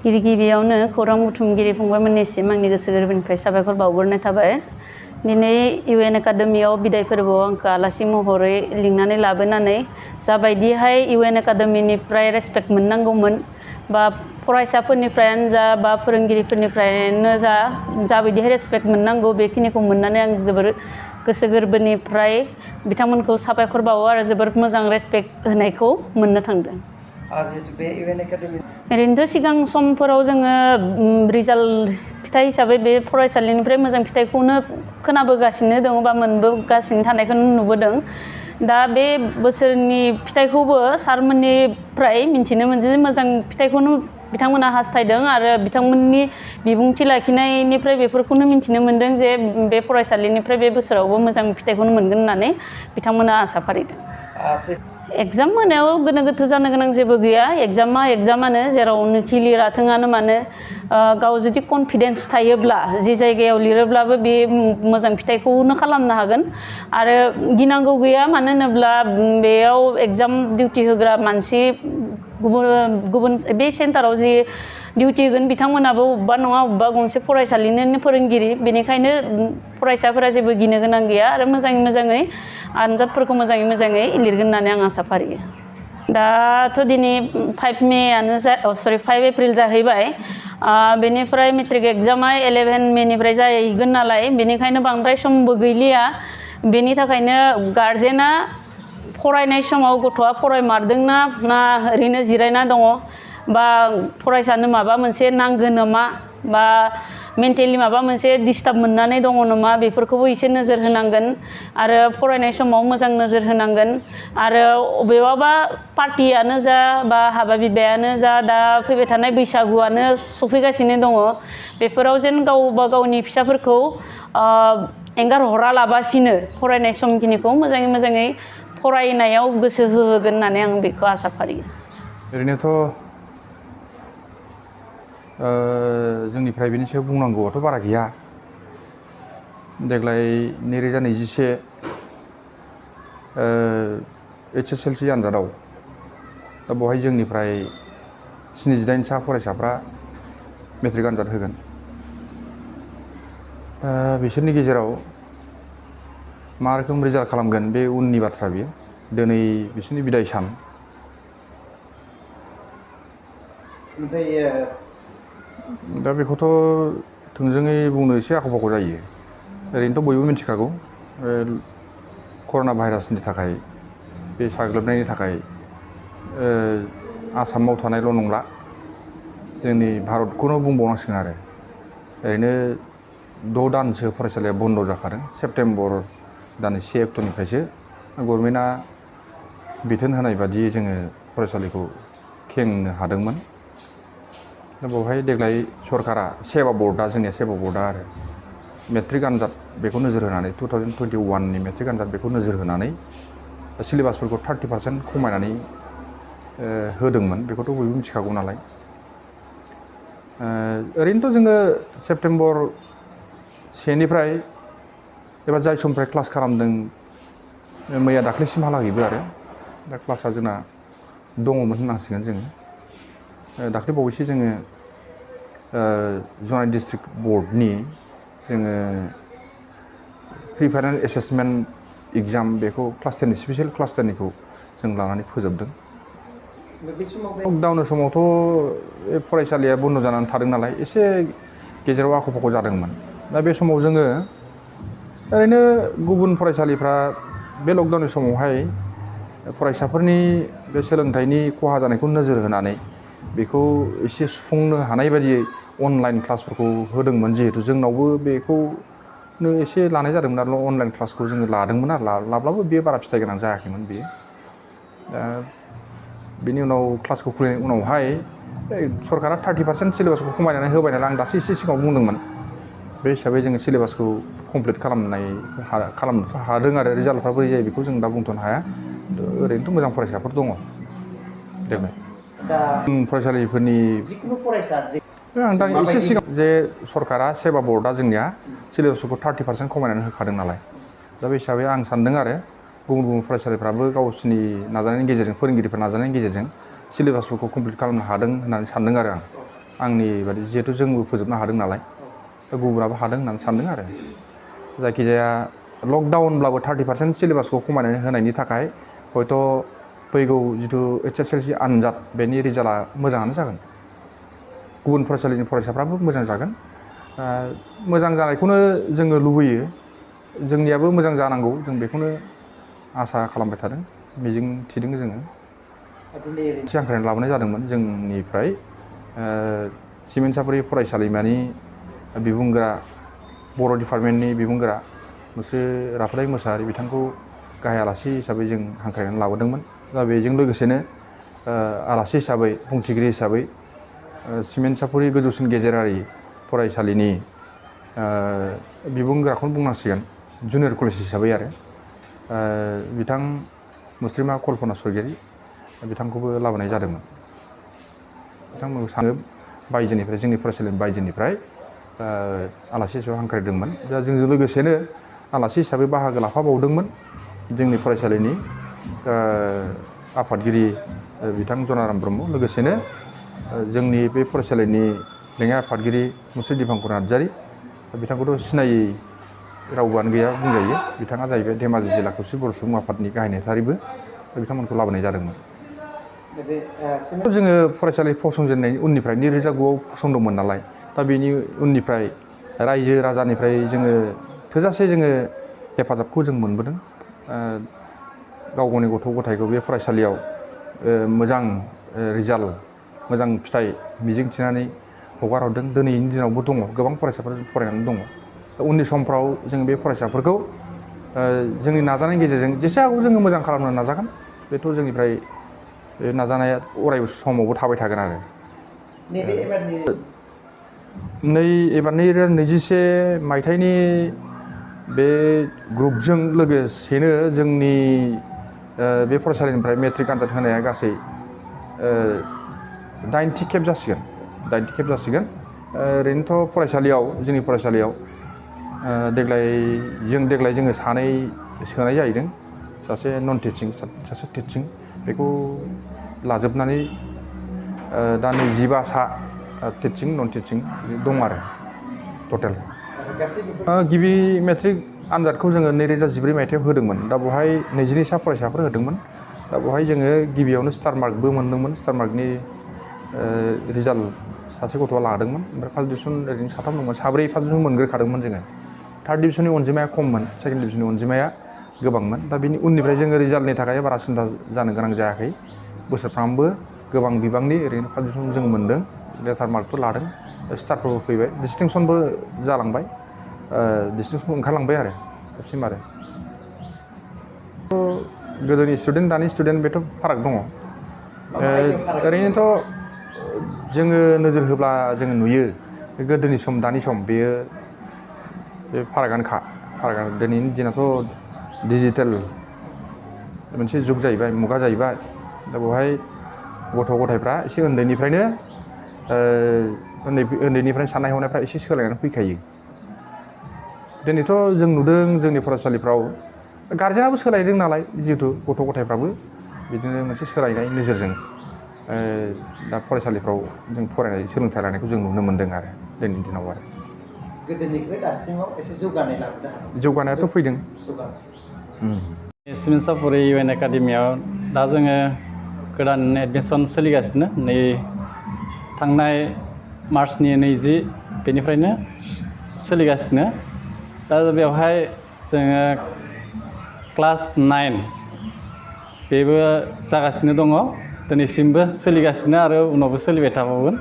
गिबियावनो खौरां बुथुमगिरि फंबायमोननिसिम आंनि गोसो गोरबोनिफ्राय साबायखर बावहरनाय थाबाय। दिनै इउएन एकाडेमियाव बिदाय फोरबोआव आंखौ आलासि महरै लिंनानै लाबोनानै जाबायदिहाय इउएन एकाडेमिनिफ्राय रेसपेक्ट मोननांगौमोन बा फरायसाफोरनिफ्रायनो जा बा फोरोंगिरिफोरनिफ्रायनो जा जाबायदिहाय रेसपेक्ट मोननांगौ बेखिनिखौ मोननानै आं जोबोर गोसो गोरबोनिफ्राय बिथांमोनखौ साबायखर बावो आरो जोबोर मोजां रेसपेक्ट होनायखौ मोननो थांदों। ओरैनोथ' सिगां समफोराव जोङो रिजाल्ट फिथाइ हिसाबै बे फरायसालिनिफ्राय मोजां फिथाइखौनो खोनाबोगासिनो दङ बा मोनबोगासिनो थानायखौ नुबोदों। दा बे बोसोरनि फिथाइखौबो सारमोननिफ्राय मिन्थिनो मोनदों जे मोजां फिथाइखौनो बिथांमोना हास्थायदों आरो बिथांमोननि बिबुंथि लाखिनायनिफ्राय बेफोरखौनो मिन्थिनो मोनदों जे बे फरायसालिनिफ्राय बे बोसोरावबो मोजां फिथाइखौनो मोनगोन होननानै बिथांमोना आसा फारिदों। एग्जाम होनायाव गोनो गोथो जानो गोनां जेबो गैया। एग्जामानो जेरावनोखि लिराथोंआनो मानो गाव जुदि कनफिडेन्स थायोब्ला जि जायगायाव लिरोब्लाबो बे मोजां फिथाइखौनो खालामनो हागोन आरो गिनांगौ गैया। मानो होनोब्ला बेयाव एग्जाम डिउटि होग्रा मानसि गुबुन बे सेन्टाराव जि डिउटि होगोन बिथांमोनाबो अबेबा नङा अबेबा गंसे फरायसालिनिनो फोरोंगिरि। बेनिखायनो फरायसाफोरा जेबो गिनो गोनां गैया आरो मोजाङै आनजादफोरखौ मोजाङै लिरगोन होननानै आं आसा फारियो। दाथ' दिनै 5 एप्रिल जाहैबाय। बेनिफ्राय मेट्रिक एग्जामा 11 मेनिफ्राय जाहैगोन नालाय बेनिखायनो बांद्राय समबो गैलिया। बेनि थाखायनो गार्जेना फरायनाय समाव गथ'आ फरायमारदोंना ना ओरैनो जिरायना दङ बा फरायसानो माबा मोनसे नांगौ नामा बा मेन्टेलि माबा मोनसे डिस्टार्ब मोननानै दङ नामा बेफोरखौबो एसे नोजोर होनांगोन आरो फरायनाय समाव मोजां नोजोर होनांगोन आरो अबेबाबा पार्टियानो जा बा हाबा बिबायानो जा दा फैबाय थानाय बैसागुआनो सफैगासिनो दङ। बेफोराव जेन गावबा गावनि फिसाफोरखौ एंगार हरालाबासिनो फरायनाय समखिनिखौ मोजाङै फरायनायाव गोसो होहोगोन होननानै आं बेखौ आसा फारियो। ओरैनोथ' जोंनिफ्राय बेनि सायाव बुंनांगौआथ' बारा गैया। देग्लाय 2021 HSLC आनजादाव दा बेवहाय जोंनिफ्राय 78सा फरायसाफ्रा मेट्रिक आनजाद होगोन। बिसोरनि गेजेराव मा रोखोम रिजाल्ट खालामगोन बे उननि बाथ्रा बियो। दिनै बिसोरनि बिदाय सान। दा बेखौथ' थोंजोङै बुंनो एसे आख' फाख' जायो। ओरैनोथ' बयबो मिथिखागौ कर'ना भाइरासनि थाखाय बे साग्लोबनायनि थाखाय आसामाव थानायल' नंला जोंनि भारतखौनो बुंबावनांसिगोन आरो। ओरैनो 6 दानसो फरायसालिया बन्द' जाखादों। सेप्तेम्बर दाननि 1 अक्ट'निफ्रायसो गभर्नमेन्टआ बिथोन होनाय बादियै जोङो फरायसालिखौ खेंनो हादोंमोन। दा बेवहाय देग्लाय सरकारा सेबा बर्डआ आरो मेट्रिक आनजाद बेखौ नोजोर होनानै 2021नि मेट्रिक आनजाद बेखौ नोजोर होनानै सिलेबासफोरखौ 30% खमायनानै होदोंमोन। बेखौथ' बयबो मिथिखागौ नालाय। ओरैनोथ' जोङो सेप्तेम्बर 1निफ्राय एबा जाय समनिफ्राय क्लास खालामदों मैया दाख्लैसिमहालागैबो आरो दा क्लासआ जोंना दङमोन होननांसिगोन जोङो। दाख्लै बावैसो जोङो जनाय डिस्ट्रिक्ट बर्डनि जोङो प्रि फाइनाल एसेसमेन्ट एग्जाम बेखौ क्लास 10नि स्पेसियेल क्लास 10निखौ जों लानानै फोजोबदों। लकडाउन समावथ' फरायसालिया बन्द' जानानै थादों नालाय एसे गेजेराव आख' फाख' जादोंमोन। दा बे समाव जोङो ओरैनो गुबुन फरायसालिफ्रा बे लकडाउननि समावहाय फरायसाफोरनि बे सोलोंथाइनि खहा जानायखौ नोजोर होनानै बेखौ एसे सुफुंनो हानाय बायदियै अनलाइन क्लासफोरखौ होदोंमोन। जिहेतु जोंनावबो बेखौनो एसे लानाय जादोंमोन आरो अनलाइन क्लासखौ जोङो लादोंमोन आरो लाब्लाबो बेयो बारा फिथाइ गोनां जायाखैमोन बेयो। दा बेनि उनाव क्लासखौ खुलिनायनि उनावहाय सरकारा 30% सिलेबासखौ खमायनानै होबाय नालाय आं दासो एसे सिगाङाव बुंदोंमोन। बे हिसाबै जोङो सिलेबासखौ कमप्लिट खालामनोथ' हादों आरो रिजाल्टफ्रा बोरै जायो बेखौ जों दा बुंथ'नो हाया। ओरैनोथ' मोजां फरायसाफोर दङ देग्लाय। फरायसालिफोरनि आं दा एसे सिगां जे सरकारा सेबा बर्डआ जोंनिया सिलेबासफोरखौ 30% खमायनानै होखादों नालाय। दा बे हिसाबै आं सानदों आरो गुबुन फरायसालिफ्राबो गावसोरनि नाजानायनि गेजेरजों फोरोंगिरिफोर नाजानायनि गेजेरजों सिलेबासफोरखौ कमप्लिट खालामनो हादों होननानै सानदों आरो आं। आंनि बादि जिहेतु जोंबो फोजोबनो हादों नालाय दा गुबुनाबो हादों होननानै सानदों आरो जायखिजाया लकडाउनब्लाबो 30% सिलेबासखौ खमायनानै होनायनि थाखाय हयथ' फैगौ जिथु HSLC आनजाद बेनि रिजाल्टआ मोजाङानो जागोन गुबुन फरायसालिनि फरायसाफ्राबो मोजां जागोन मोजां जानायखौनो जोङो लुबैयो जोंनियाबो मोजां जानांगौ जों बेखौनो आसा खालामबाय थादों मिजिं थिदों जोङो एसे हांख्रायनाय लाबोनाय जादोंमोन जोंनिफ्राय सिमेन्टसापुरि फरायसालिमानि बिबुंगोरा बर' डिपार्टमेन्टनि बिबुंगोरा मुस्रि राफोदाय मोसाहारि बिथांखौ गाहाय आलासि हिसाबै जों हांख्रायनानै लाबोदोंमोन दा बेजों लोगोसेनो आलासि हिसाबै बुंथिगिरि हिसाबै सिमेन्टसापुरि गोजौसिन गेजेरारि फरायसालिनि बिबुंगोराखौनो बुंनांसिगोन जुनियर कलेज हिसाबै आरो बिथां मुस्रिमा कल्पना सरगियारि बिथांखौबो लाबोनाय जादोंमोन बिथांमोनखौ सानो बायजोनिफ्राय जोंनि फरायसालिनि बायजोनिफ्राय आलासि हिसाबै हांख्रायदोंमोन दा जोंजों लोगोसेनो आलासि हिसाबै बाहागो लाफाबावदोंमोन जोंनि फरायसालिनि आफादगिरि बिथां जनाराम ब्रह्म लोगोसेनो जोंनि बे फरायसालिनि लेङाइ आफादगिरि मुस्रि दिपांकर नार्जारि बिथांखौथ' सिनायै रावबोआनो गैया बुंजायो बिथाङा जाहैबाय धेमाजि जिल्ला खौसे बर' सुबुं आफादनि गाहाय नेहाथारिबो बिथांमोनखौ लाबोनाय जादोंमोन जोङो फरायसालि फसंजेननायनि उननिफ्राय 2009आव फसंदोंमोन नालाय दा बेनि उननिफ्राय रायजो राजानिफ्राय जोङो थोजासे जोङो हेफाजाबखौ जों मोनबोदों गाव गावनि गथ' गथायखौ बे फरायसालियाव मोजां रिजाल्ट मोजां फिथाइ मिजिं थिनानै हगार हरदों दिनैनि दिनावबो दङ गोबां फरायसाफोर फरायनानै दङ दा उननि समफ्राव जों बे फरायसाफोरखौ जोंनि नाजानायनि गेजेरजों जेसे हागौ जोङो मोजां खालामनो नाजागोन बेथ' जोंनिफ्राय बे नाजानाया अरायबो समावबो थाबाय थागोन आरो एबार 2021 मायथाइनि बे ग्रुपजों लोगोसेनो जोंनि बे फरायसालिनिफ्राय मेट्रिक आनजाद होनाया गासै 80 खेब जासिगोन 80 खेब जासिगोन ओरैनोथ' फरायसालियाव जोंनि फरायसालियाव देग्लाय जोङो सानै सोनाय जाहैदों सासे नन टिचिं सासे टिचिं बेखौ लाजोबनानै दा 25 सा टिचिं नन टिचिं दं आरो टटेल गिबि मेट्रिक आनजादखौ जोङो 2014 मायथाइयाव होदोंमोन दा बेवहाय 22 सा फरायसाफोर होदोंमोन दा बेवहाय जोङो गिबियावनो स्टार मार्कबो मोनदोंमोन स्टार मार्कनि रिजाल्ट सासे गथ'आ लादोंमोन ओमफ्राय फार्स्ट डिभिजन ओरैनो साथाम दंमोन साब्रै फार्स्ट डिभिजन मोनग्रोखादोंमोन जोङो थार्ड डिभिजननि अनजिमाया खममोन सेकेन्ड डिभिजननि अनजिमाया गोबांमोन दा बेनि उननिफ्राय जोङो रिजाल्टनि थाखाय बारा सिन्था जानो गोनां जायाखै बोसोरफ्रामबो गोबां बिबांनि ओरैनो फार्स्ट डिभिजन जों मोनदों लेटार मार्कफोर लादों स्टारफोरबो फैबाय डिस्टिंसनबो जालांबाय डिस्टिंसनबो ओंखारलांबाय आरो दासिम आरो गोदोनि स्टुडेन्ट दानि स्टुडेन्ट बेथ' फाराग दङ ओरैनोथ' जोङो नोजोर होब्ला जोङो नुयो गोदोनि सम दानि सम बेयो बे फारागानोखा दिनैनि दिनाथ' डिजिटेल मोनसे जुग जाहैबाय मुगा जाहैबाय दा बेवहाय गथ' गथायफ्रा एसे उन्दैनिफ्रायनो साननाय हनायफ्रा एसे सोलायनानै फैखायो दिनैथ' जों नुदों जोंनि फरायसालिफ्राव गारजेनाबो सोलायदों नालाय जिहेथु गथ' गथायफ्राबो बिदिनो मोनसे सोलायनाय नोजोरजों दा फरायसालिफ्राव जों फरायनाय सोलोंथाइ लानायखौ जों नुनो मोन्दों आरो दिनैनि दिनाव आरो गोदोनिफ्राय दासिमाव एसे जौगानाय लाबोदों जौगानायाथ' फैदों सिमेन्टसापुरि UN एकाडेमियाव दा जोङो गोदान एडमिसन सोलिगासिनो नै थांनाय मार्चनि 20 बेनिफ्रायनो सोलिगासिनो दा बेवहाय जोङो क्लास 9 बेबो जागासिनो दङ दिनैसिमबो सोलिगासिनो आरो उनावबो सोलिबाय थाबावगोन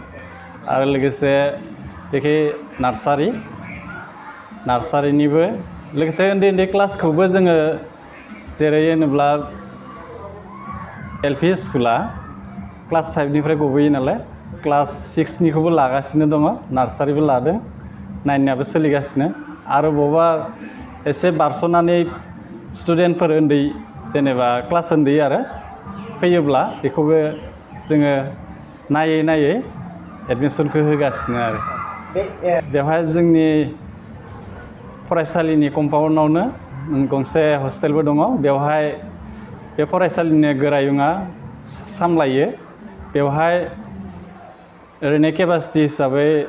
आरो लोगोसे बेखै नार्सारिनिबो लोगोसे उन्दै क्लासखौबो जोङो जेरै होनोब्ला LP स्कुला क्लास 5निफ्राय गबोयो नालाय क्लास 6निखौबो लागासिनो दङ नार्सारिबो लादों 9नियाबो सोलिगासिनो आरो बबावबा एसे बारस'नानै स्टुडेन्टफोर उन्दै जेनेबा क्लास उन्दै आरो फैयोब्ला बेखौबो जोङो नायै एडमिसनखौ होगासिनो आरो बेवहाय जोंनि फरायसालिनि कम्पाउन्डआवनो गंसे हस्टेलबो दङ बेवहाय बे फरायसालिनि गोरायुङा सामलायो बेवहाय ओरैनो केपासिटि हिसाबै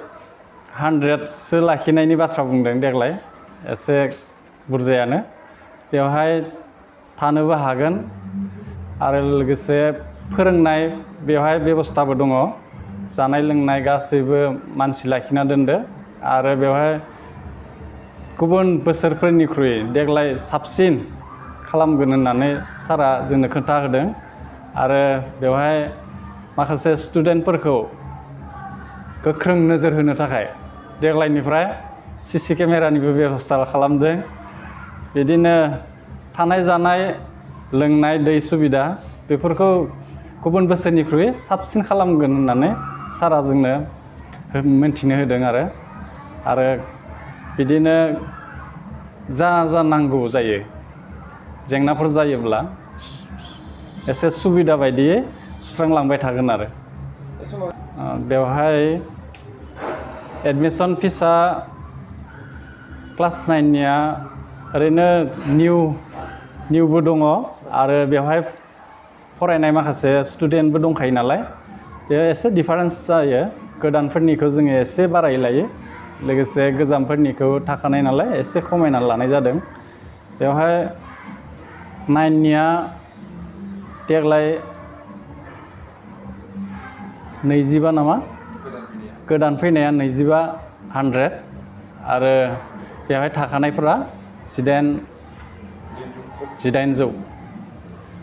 100सो लाखिनायनि बाथ्रा बुंदों देग्लाय एसे बुरजायानो बेवहाय थानोबो हागोन आरो लोगोसे फोरोंनाय बेवहाय बेबस्थाबो दङ जानाय लोंनाय गासैबो मानसि लाखिना दोनदो आरो बेवहाय गुबुन बोसोरफोरनिख्रुइ देग्लाय साबसिन खालामगोन होननानै सारा जोंनो खोन्था होदों आरो बेवहाय माखासे स्टुडेन्टफोरखौ गोख्रों नोजोर होनो थाखाय देग्लायनिफ्राय सीसी केमेरानिबो बेबस्था खालामदों बिदिनो थानाय जानाय लोंनाय दै सुबिदा बेफोरखौ गुबुन बोसोरनिख्रुइ साबसिन खालामगोन होननानै सारा जोंनो मिन्थिनो होदों आरो बिदिनो जा नांगौ जायो जेंनाफोर जायोब्ला एसे सुबिदा बायदियै सुस्रांलांबाय थागोन आरो बेवहाय एडमिसन फिसा क्लास 9निया ओरैनो निउबो दङ आरो बेवहाय फरायनाय माखासे स्टुडेन्टबो दंखायो नालाय बेयो एसे डिफारेन्स जायो गोदानफोरनिखौ जोङो एसे बाराय लायो लोगोसे गोजामफोरनिखौ थाखानाय नालाय एसे खमायना लानाय जादों बेवहाय 9निया देग्लाय 25 नामा गोदान फैनाया 2500 आरो बेवहाय थाखानायफोरा 1800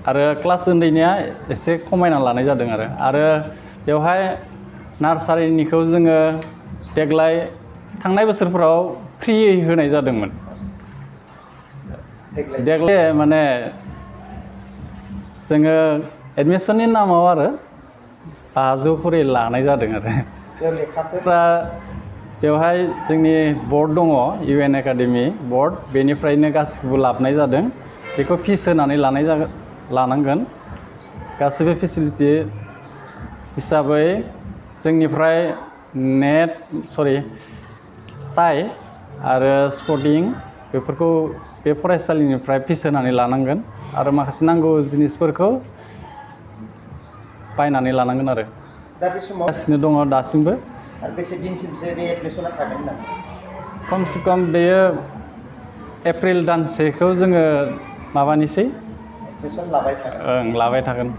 आरो क्लास उन्दैनिया एसे खमायना लानाय जादों आरो बेवहाय नार्सारिनिखौ जोङो देग्लाय थांनाय बोसोरफोराव फ्रियै होनाय जादोंमोन देग्लाय माने जोङो एडमिसननि नामाव आरो 500 खरि लानाय जादों बेवहाय जोंनि बर्ड दङ UN एकाडेमि बर्ड बेनिफ्रायनो गासिखौबो लाबोनाय जादों बेखौ फिस होनानै लानांगोन गासैबो फेसिलिटि हिसाबै जोंनिफ्राय टाइ आरो स्पर्टिं बेफोरखौ बे फरायसालिनिफ्राय फिस होनानै लानांगोन आरो माखासे नांगौ जिनिसफोरखौ बायनानै लानांगोन आरो दा बे समाव गासिनो दङ दासिमबो आरो बेसे दिनसिमसो बे एडमिसना थागोन होनना खमसे खम बेयो एप्रिल दानसेखौ जोङो माबानिसै एडमिसन लाबाय थागोन लाबाय थागोन